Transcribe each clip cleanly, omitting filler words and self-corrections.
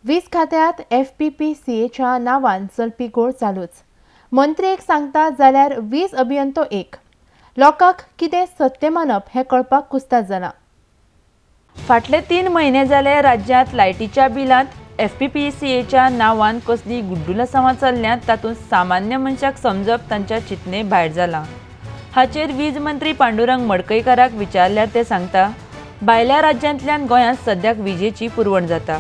वीज खात्यांत एफपीपीसीएच्या नांवान चलपी घोळ चालूच. मंत्री एक सांगता जाल्यार वीज अभियंतो एक. लोकांक कितें सत्य मानप हें कळपाक कुस्तार जालां. फाटले 3 म्हयने जाले राज्यांत लायटीच्या बिलांत एफपीपीसीएच्या नांवान कसली गुड्डुलसांवां चल्ल्यांत तातूंत सामान्य मनशाक समजप तांच्या चिंतने भायर जालां. हाचेर वीज मंत्री पांडुरंग मडकयकाराक विचारल्यार ते सांगता, भायल्या राज्यांतल्यान गोंयांत सद्याक विजेची पुरवण जाता,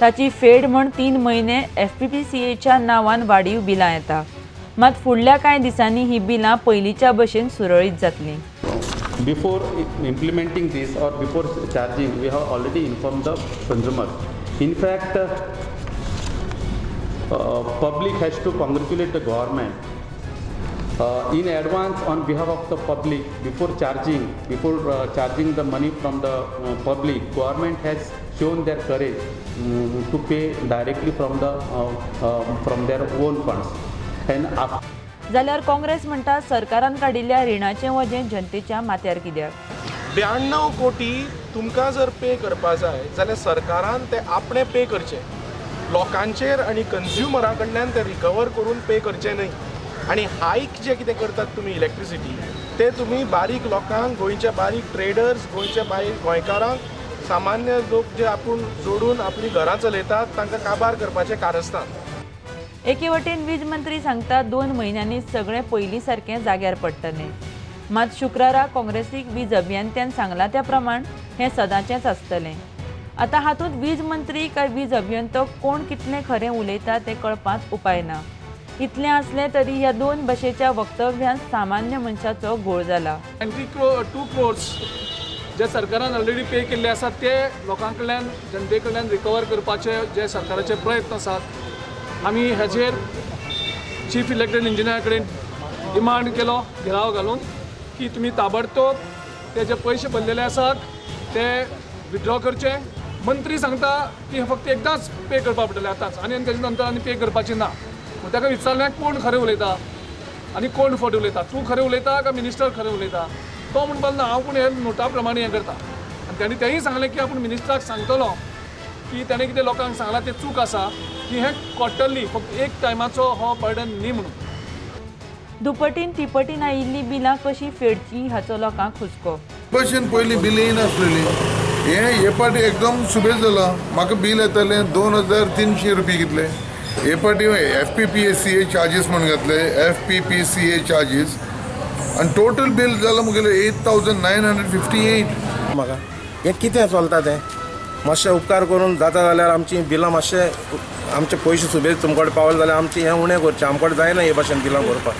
ताची फेड म्हण 3 म्हयने एफपीपीसीएच्या नांवान वाडीव बिलां येता. मात फुडल्या कांय दिसांनी ही बिलां पयलींच्या भशेन सुरळीत जातलीं. Before implementing this or before charging, we have already informed the consumer. In fact, public has to congratulate the government in advance on behalf of the public. Before charging the money from the public, government has shown their courage to pay directly from the from their own funds. And after जाल्यार काँग्रेस म्हणटा सरकारान काडिल्ल्या रिणाचें वजें जनतेच्या माथ्यार कित्याक? 92 कोटी तुमकां जर पे करपा जाय जाल्यार सरकारान ते आपणे पे करचे, लोकांचेर आनी कंज्युमरा कडल्यान ते रिकवर करून पे करचे न्हय. आनी हायक जे कितें करतात तुमी इलेक्ट्रिसिटी, ते तुमी बारीक लोकांक, गोंयच्या बारीक ट्रेडर्स, गोंयच्या बारीक गोंयकारांक, सामान्य लोक जे आपूण जोडून आपलीं घरां चलयतात तांकां काबार करपाचें कारस्थान. एके वटेन वीज मंत्री सांगता 2 म्हयन्यांनी सगळें पयलीं सारकें जाग्यार पडटलें. मात शुक्रारा काँग्रेसीक वीज अभियंत्यान सांगलां त्या प्रमाण हें सदांचेंच आसतलें. आतां हातूंत वीज मंत्री काय वीज अभियंतो कोण कितलें खरें उलयता तें कळपांत उपाय ना. इतलें आसलें तरी ह्या 2 भाशेच्या वक्तव्यांत सामान्य मनशाचो घोळ जाला. 92 क्रोर्स जे सरकारान ऑलरेडी पे केल्ले आसात ते लोकां कडल्यान, जनते कडल्यान रिकवर करपाचे जे सरकाराचे प्रयत्न आसात, आमी हाचेर चीफ इलेक्टेड इंजिनियरा कडेन डिमांड केलो घेराव घालून की तुमी ताबडतोब ते जे पयशे भरलेले आसात ते विड्रॉ करचे. मंत्री सांगता की फक्त एकदांच पे करपा पडटलें आतांच, आनी तेजे नंतर आनी पे करपाचें ना. ताका विचारलें कोण खरें उलयता आनी कोण फट उलयता, तूं खरें उलयता काय मिनिस्टर खरें उलयता? तो म्हणपाक ना, हांव पूण हे नोटा प्रमाणे हें करता. आनी ताणें तेंय सांगलें की आपूण मिनिस्टराक सांगतलो की ताणें कितें लोकांक सांगलां तें चूक आसा, की हें क्वॉर्टरली फक्त एक टायमाचो हो बर्डन न्ही म्हणून. दुपटीन तिपटीन आयिल्लीं बिलां कशीं फेडचीं हाचो लोकांक हुस्को. भशेन पयलीं बिलां येनासलेलीं, हें हे पाटी एकदम सुबेज जालां. म्हाका बील येतालें 2300 रुपये कितले, हे पाटी एफपीपीएसीए चार्जीस म्हूण घातले, एफपीपीसीए चार्जीस, आनी टोटल बील जालां मुगेलें 8958. म्हाका हें कितें चलता तें मातशें उपकार करून जाता जाल्यार आमची बिलां मातशें, आमचे पयशे सुबेज तुमचे कडेन पावले जाल्यार आमचें हें उणें करचें, आमचे कडेन जायना हे भाशेन बिलां भरपाक.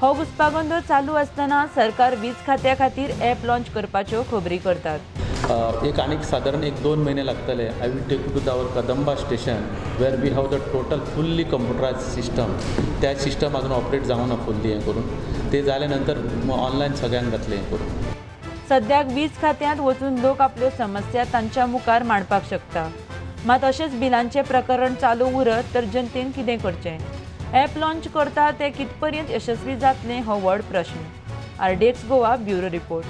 हो घुस्पागोंदळ चालू आसतना सरकार वीज खात्या खातीर ॲप लॉन्च करपाच्यो खबरी करतात. एक आनीक सादारण 1-2 म्हयने लागतले. I will take to our Kadamba station where we have the total fully computerise system. त्या सिस्टम अजून ऑपरेट जावना फुल्ली हें करून, ते जाले नंतर ऑनलायन सगळ्यांक जातलें हें करून. सद्याक वीज खात्यांत वचून लोक आपल्यो समस्या तांच्या मुखार मांडपाक शकता. मात अशेंच बिलांचें प्रकरण चालू उरत तर जनतेन कितें करचें? ॲप लॉन्च करता तें कितपर्यंत यशस्वी जातलें हो व्हड प्रश्न. RDX Goa bureau report.